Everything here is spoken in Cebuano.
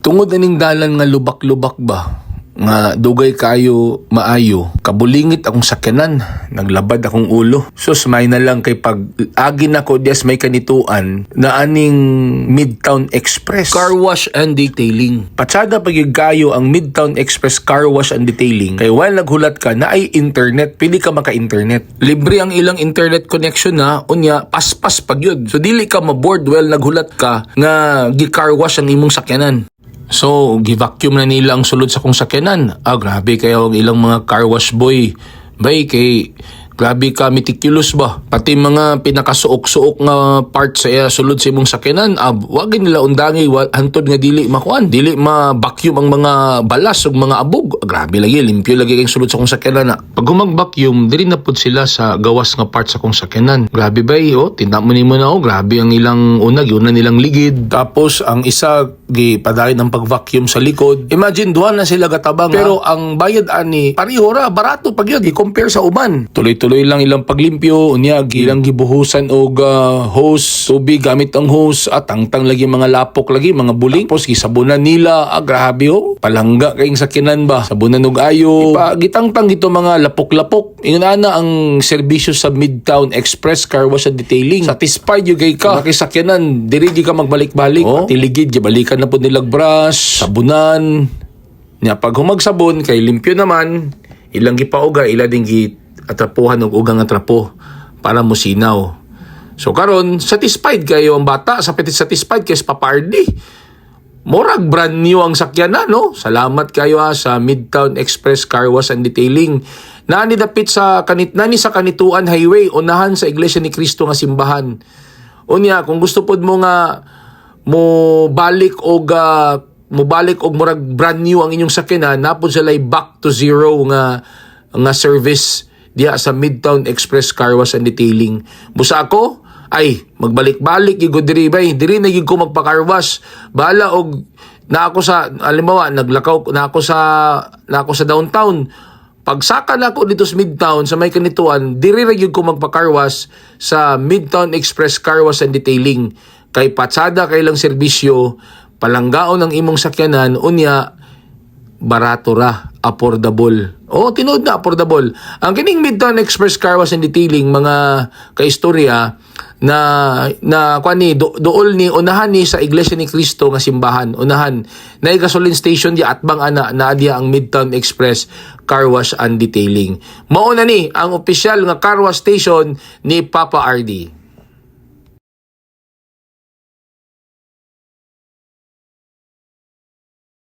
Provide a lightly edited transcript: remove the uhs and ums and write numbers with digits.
Tungod aning dalan nga lubak-lubak ba, nga dugay kayo maayo, kabulingit akong sakyanan, naglabad akong ulo. Sus, may na lang kay pag agi nako diya sa may Canitoan na aning Midtown Express Car wash and detailing. Patsada pa gyud kayo ang Midtown Express Car Wash and Detailing kay while naghulat ka na ay internet, pili ka maka-internet. Libre ang ilang internet connection na, unya paspas pa gyud. So dili ka ma-bored while naghulat ka nga gi-car wash ang imong sakyanan. So, gi-vacuum na nila ang sulod sa kong sakyanan. Ah, grabe kayo ang ilang mga car wash boy. Bay, kay grabe ka meticulous ba? Pati mga pinakasuok-suok nga part sa iya sulod sa imong sakyanan, ah, wag nila undangi hantod nga dili makuan, dili ma-vacuum ang mga balas ug mga abog. Ah, grabe lagi, limpyo lagi kay sulod sa kong sakyanan na. Pag humag-vacuum, diri na pud sila sa gawas nga part sa kong sakyanan. Grabe bay, oh, tinda mo nimo na oh, grabe ang ilang una, giuna nilang ligid. Tapos ang isa gi padayon ang pag-vacuum sa likod. Imagine, duha na sila gatabang. Pero ang bayad ani pareho ra, barato pag yun i-compare sa uban. Tuloy-tuloy lang ilang paglimpyo, unya ilang gibuhusan og hose, tubig gamit ang hose at tangtang lagi mga lapok lagi, mga buling. Tapos gisabunan nila, ah, grabe oh. Palangga kayong sakyanan ba? Sabunan og ayo. Ipa, gitangtang gito mga lapok-lapok. Ingon ana ang serbisyo sa Midtown Express Car Wash and Detailing. Satisfied gyud kay ka. Makisakyanan, diri gyud ka magbalik-balik. Oh. Pati ligid, gibalikan na pud nilag brush, sabunan. Nya pag humagsabon kay limpyo naman, ilang gipauga, ila ding gi atrapuhan og ugang nga trapo para mosinaw. So karon satisfied kayo ang bata, sa petit satisfied kay sa Papa RD. Murag brand new ang sakyanan, no? Salamat kayo ha sa Midtown Express Car Wash and Detailing. Nani dapit sa kanit nani sa Canitoan Highway, unahan sa Iglesia ni Cristo nga simbahan. Unya, kung gusto pod mo nga mo balik og murag brand new ang inyong sakyanan, napod sila back to zero nga nga service diha sa Midtown Express Car Wash and Detailing. Busa ako, ay magbalik-balik gyud ko diri bay, diri na gyud ko magpa-car wash. Bahala og na ako sa halimbawa naglakaw na ako sa downtown. Pagsaka na ako dito sa Midtown sa may Canitoan, diri ra gyud ko magpa-car wash sa Midtown Express Car Wash and Detailing. Kay patsada kay lang serbisyo, palanggaon ang imong sakyanan, unya barato ra, affordable. Oh, tinuod na affordable. Ang kining Midtown Express Car Wash and Detailing, mga kaistorya na na kuan ni dool ni unahan ni sa Iglesia ni Cristo nga simbahan, unahan na gasoline station di atbang ana na diya ang Midtown Express Car Wash and Detailing. Mao na ni ang opisyal nga car wash station ni Papa RD.